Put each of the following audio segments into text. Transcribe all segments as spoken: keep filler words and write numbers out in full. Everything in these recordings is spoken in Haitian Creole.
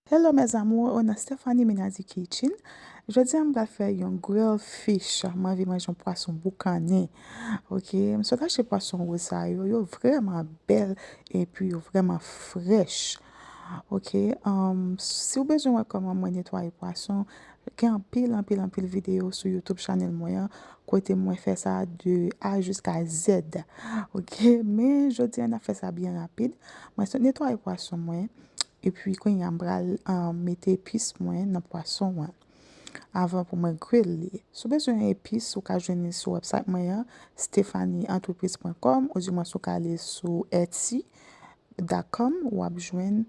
Hello mes amours, on a Stephanie Menazi Kitchen. Jodi a m pral fè yon grill fish. Mwen anvi manje yon pwason boukannen. Ok, m sot achte pwason woz sa yo, yo vrèman bèl epi yo vrèman frèch. Ok, um, si w bezwen wè kòman mwen netwaye pwason, gen anpil, anpil, anpil videyo sou YouTube channel mwen an, kote mwen fè sa de A jiska Z. Ok, men jodi a n ap fè sa byen rapid. Mwen sot netwaye pwason mwen. Epi kounye a m pral uh, mete epis mwen nan pwason an avan pou mwen grill li. Si w bezwen epis, ou ka jwenn li sou website mwen an, stephanie entreprise point com, ou di mwen si w ka ale sou etsy dot com, w ap jwenn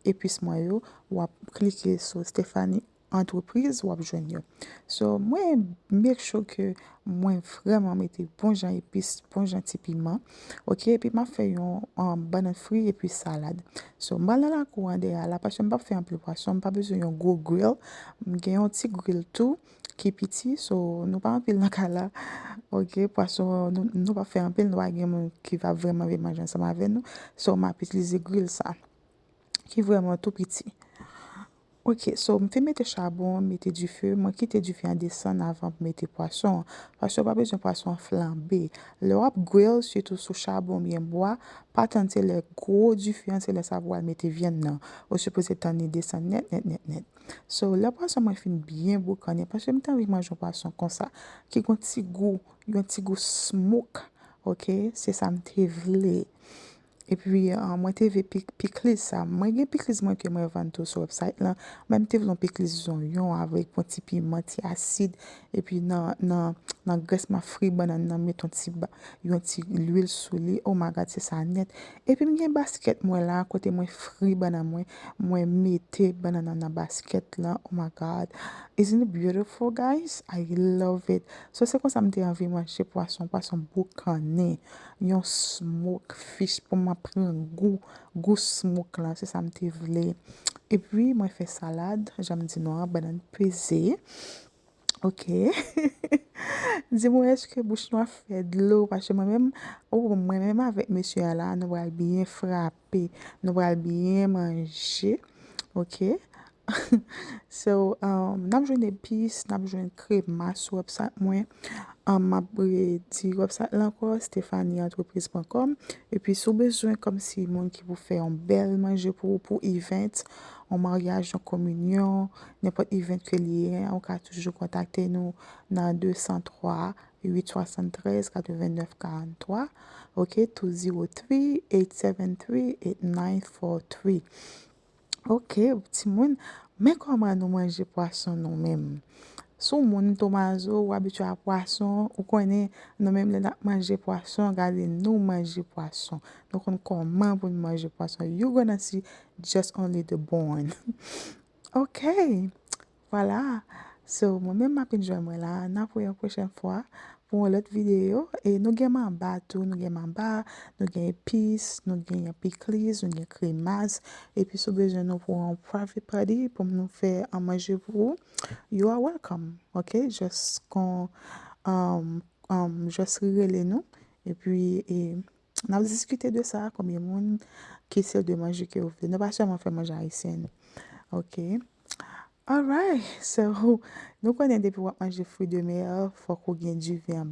epis mwen yo, w ap klike sou Stephanie Entreprise, w ap jwenn yo. So, mwen make sure ke mwen vrèman mete bon jan epis, bon jan ti piman. Ok, epi m ap fè yon um, bannann fri epi salad. So, m pral nan lakou an dèyè la, paske m p ap fè anpil pwason, m pa bezwen yon gwo grill. M gen yon ti grill tou ki piti, so nou pa anpil nan kay la. Ok, pwason, nou, nou pa fè anpil, nou pa gen moun ki va vrèman vin manje ansanm avè nou. So, m ap itilize grill sa, ki vrèman tou piti. Ok, so m fin mete chabon, mete dife, mwen kite dife an desann avan pou mete pwason an, paske w pa bezwen pwason an flanbe. Lè w ap grill, sitou sou chabon oubyen bwa, pa tann se lè gwo dife an, se lè sa pou w al mete vyann nan. Ou sipoze tann li desann nèt, nèt, nèt, nèt. So, lè pwason mwen fin byen boukannen, paske m te anvi manje yon pwason konsa, ki gon ti gou, yon ti gou smoke, ok, se sa m te vle. Epi, uh, mwen te vle pikliz sa. Mwen gen pikliz mwen ke mwen vann tou sou website lan. Mwen m te vle yon pikliz zonyon avèk yon ti piman, ti asid. Epi nan, nan, nan grès m ap fri bannann nan, met yon ti, yon ti lwil sou li. Oh my God, se sa nèt. Epi m gen baskèt mwen la, kote mwen fri bannann mwen. Mwen mete bannann nan nan baskèt lan. Oh my God. Isn't it beautiful, guys? I love it. So, se konsa m te anvi manje pwason, pwason boukannen. Yon smoke fish pou mwen pran gou, gou smoke lan, se sa m te vle. Epi, mwen fè salad, jan m di nou an, bannann peze. Ok. Di mwen, èske bouch nou ap fè dlo? Paske mwen menm, oh, mwen menm avèk mesye a la, nou pral byen frape, nou pral byen manje. Ok. So, um, n ap jwenn epis, n ap jwenn kremas sou website mwen. Um, m ap redi website la ankò, stephanie entreprise point com. Epi si w bezwen kòmsi moun ki pou fè yon bèl manje pou ou, pou event, yon maryaj, yon kominyon, nenpòt event ke li ye, ou ka toujou kontakte nou nan de san twa, uit swasann trèz, katrevennnèf karannntwa, ok, two zero three, eight seven three, eight nine four three. Ok, timoun, men kòman nou manje pwason nou menm. Si w moun Tomazo, ou abitye a pwason, ou konnen nou menm lè n ap manje pwason, gade nou manje pwason. Nou konn kòman pou n manje pwason. You gonna see just only the bone. Ok, vwala. So, mwen menm m ap enjoy mwen la. N ap wè yon pwochèn fwa pou yon lòt videyo. E nou gen manba tou, nou gen manba, nou gen epis, nou gen pikliz, nou gen kremas. Epi si w bezwen nou pou yon private party, pou nou fè an manje pou ou, you are welcome. Ok, just kon, um, um, just rele nou. Epi, e, n ap diskite de sa, konbyen moun, ki stil de manje ke ou vle. Nou pa sèlman fè manje ayisyen. Ok. Alright, so, nou konnen depi w ap manje fruits de mer, fòk ou gen diven an.